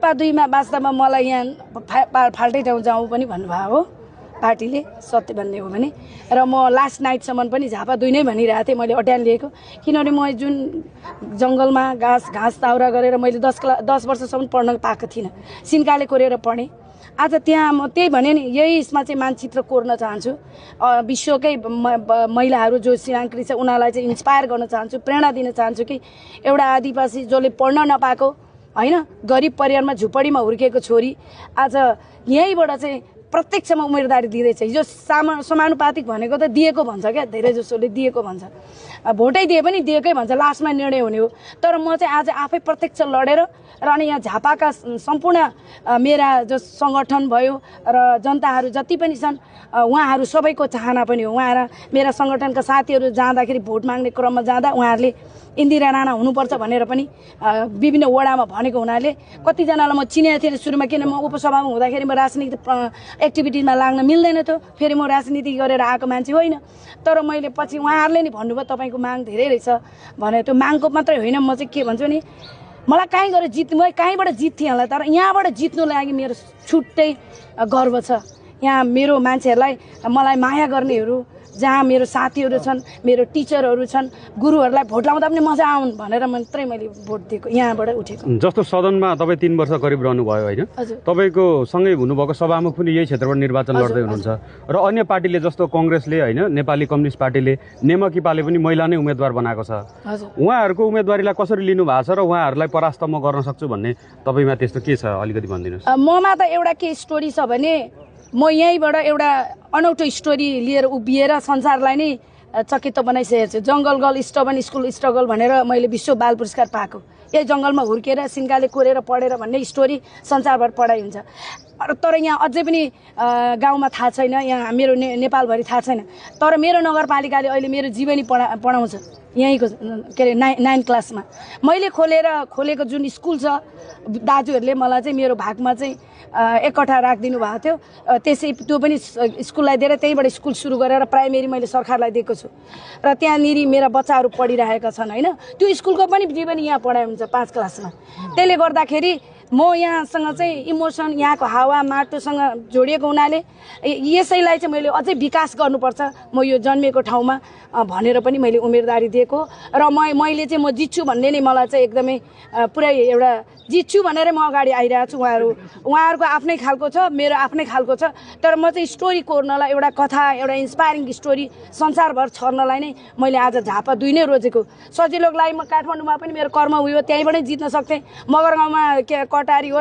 2 मा वास्तवमा मलाई यहाँ फाल्टै ठाउँ जाउँ पनि भन्नुभयो हो पार्टीले, सत्य भन्ने हो भने। र म लास्ट नाइटसम्म पनि झापा 2 नै भनिरहेको थिएँ, मैले अड्यान लिएको। किनभने म जुन जङ्गलमा घाँस ताउरा गरेर मैले 10 वर्षसम्म पढ्न पाएको थिइनँ, सिन्काले कोरेर पढेँ। आज त्यहाँ म त्यही भने नि, यही यसमा चाहिँ मानचित्र कोर्न चाहन्छु। विश्वकै महिलाहरू जो श्रीलङ्करी छ उनीहरूलाई चाहिँ इन्सपायर गर्न चाहन्छु, प्रेरणा दिन चाहन्छु कि एउटा आदिवासी जसले पढ्न नपाएको हैन, गरिब परिवारमा झुपडीमा हुर्किएको छोरी आज यहीँबाट चाहिँ प्रत्यक्षमा उम्मेदवारी दिँदैछ। हिजो समानुपातिक भनेको त दिएको भन्छ क्या, धेरै जसोले दिएको भन्छ, भोटै दिए पनि दिएकै भन्छ, लास्टमा निर्णय हुने हो। तर म चाहिँ आज आफै प्रत्यक्ष लडेर र अनि यहाँ झापाका सम्पूर्ण मेरा जो सङ्गठन भयो र जनताहरू जति पनि छन् उहाँहरू सबैको चाहना पनि हो। उहाँहरू मेरा सङ्गठनका साथीहरू जाँदाखेरि भोट माग्ने क्रममा जाँदा उहाँहरूले इन्दिरा राणा हुनुपर्छ भनेर पनि विभिन्न वडामा भनेको हुनाले कतिजनालाई म चिनेको थिएँ सुरुमा, किन म उपसभामा हुँदाखेरि म राजनीतिक एक्टिभिटीमा लाग्न मिल्दैन थियो, फेरि म राजनीति गरेर आएको मान्छे होइन। तर मैले पछि उहाँहरूले नि भन्नुभयो तपाईँको माग धेरै रहेछ भने, त्यो मागको मात्रै होइन, म चाहिँ के भन्छु नि, मलाई कहीँ गएर म कहीँबाट जित्थेँ होला, तर यहाँबाट जित्नु लागि मेरो छुट्टै गर्व छ। यहाँ मेरो मान्छेहरूलाई, मलाई माया गर्नेहरू, जहाँ मेरो साथीहरू छन्, मेरो टिचरहरू छन्, गुरुहरूलाई भोट लाउँदा पनि मजा आउन् भनेर मात्रै मैले भोट दिएको, यहाँबाट उठेको। जस्तो सदनमा तपाईँ 3 वर्ष करिब रहनुभयो होइन, तपाईँको सँगै हुनुभएको सभामुख पनि यही क्षेत्रबाट निर्वाचन लड्दै हुनुहुन्छ र अन्य पार्टीले जस्तो कङ्ग्रेसले होइन, नेपाली कम्युनिस्ट पार्टीले, नेमकिपाले पनि महिला नै उम्मेदवार बनाएको छ। उहाँहरूको उम्मेदवारीलाई कसरी लिनु भएको छ र उहाँहरूलाई परास्त म गर्न सक्छु भन्ने तपाईँमा त्यस्तो के छ, अलिकति भनिदिनुहोस्। ममा त एउटा के स्टोरी छ भने, म यहीँबाट एउटा अनौठो स्टोरी लिएर उभिएर संसारलाई नै चकित बनाइसकेको छु। जङ्गल गर्ल स्टबन स्कुल स्ट्रगल भनेर मैले विश्व बाल पुरस्कार पाएको, यही जङ्गलमा हुर्केर सिन्काले कोरेर पढेर भन्ने स्टोरी संसारभर पढाइ हुन्छ। तर यहाँ अझै पनि गाउँमा थाहा छैन, यहाँ मेरो नेपालभरि थाहा छैन। तर मेरो नगरपालिकाले अहिले मेरो जीवनी पढाउँछ यहीँको के अरे 9 क्लासमा। मैले खोलेको जुन स्कुल छ, दाजुहरूले मलाई चाहिँ मेरो भागमा चाहिँ 1 कठा राखिदिनु भएको थियो, त्यो पनि स्कुललाई दिएर त्यहीँबाट स्कुल सुरु गरेर प्राइमेरी मैले सरकारलाई दिएको छु र त्यहाँनिर मेरा बच्चाहरू पढिरहेका छन् होइन। त्यो स्कुलको पनि जीवनी यहाँ पढाइ हुन्छ 5 क्लासमा। त्यसले गर्दाखेरि म यहाँसँग चाहिँ इमोसन, यहाँको हावा माटोसँग जोडिएको हुनाले यसैलाई चाहिँ मैले अझै विकास गर्नुपर्छ, म यो जन्मेको ठाउँमा भनेर पनि मैले उम्मेदवारी दिएको र मैले चाहिँ म जित्छु भन्ने नै मलाई चाहिँ एकदमै पुरै एउटा जित्छु भनेर म अगाडि आइरहेको छु। उहाँहरूको आफ्नै खालको छ, मेरो आफ्नै खालको छ, तर म चाहिँ स्टोरी कोर्नलाई, एउटा कथा, एउटा इन्सपायरिङ स्टोरी संसारभर छर्नलाई नै मैले आज झापा 2 नै रोजेको। सजिलोको लागि म काठमाडौँमा पनि मेरो कर्म उयो त्यहीँबाटै जित्न सक्थेँ, मगर गाउँमा कटारी हो